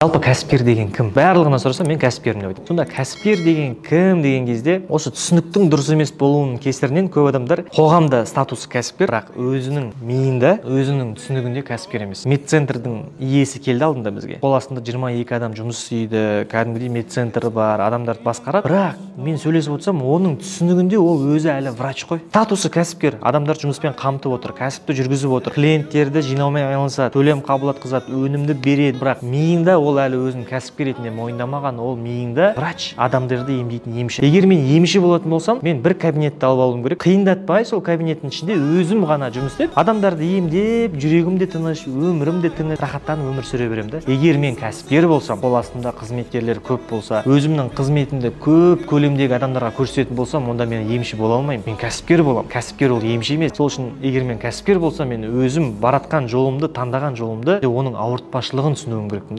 Жалпы кәсіпкер деген кім? Барлығынан сұрасам, мен кәсіпкермін деп айтады. Сонда кәсіпкер деген кім деген кезде, осы түсініктің дұрыс емес болуының кесірінен көп адамдар қоғамда статусы кәсіпкер, бірақ өзінің миында, өзінің түсінігінде кәсіпкер емес. Медцентрдің иесі келді алдында бізге. Қол астында 22 адам жұмыс істейді, кәдімгідей медцентр бар, адамдарды басқарады. Бірақ мен сөйлесіп отырсам, оның түсінігінде ол өзі әлі врач қой. Статусы кәсіпкер, адамдар жұмыспен қамтып отыр, кәсіпті жүргізіп отыр, клиенттерді жинаумен айналысады, төлем қабылдатқызады, өнімді береді. Бірақ миында ол әлі өзін кәсіпкер ретінде мойындамаған, ол миында врач, адамдарды емдейтін емші. Егер мен емші болатын болсам, мен бір кабинетті алып алуым керек. Қиындатпай, сол кабинеттің ішінде өзім ғана жұмыс істеп, адамдарды емдеп, жүрегім де тыныш, өмірім де тыныш, рахаттанып өмір сүре беремін да. Егер мен кәсіпкер болсам, қол астымда қызметкерлер көп болса, өзімнің қызметімді көп көлемдегі адамдарға көрсететін болсам, онда мен емші бола алмаймын. Мен кәсіпкер боламын. Кәсіпкер ол емші емес. Сол үшін егер мен кәсіпкер болсам, мен өзім баратқан жолымды, таңдаған жолымды, оның ауыртпашылығын түсінуім керекпін да.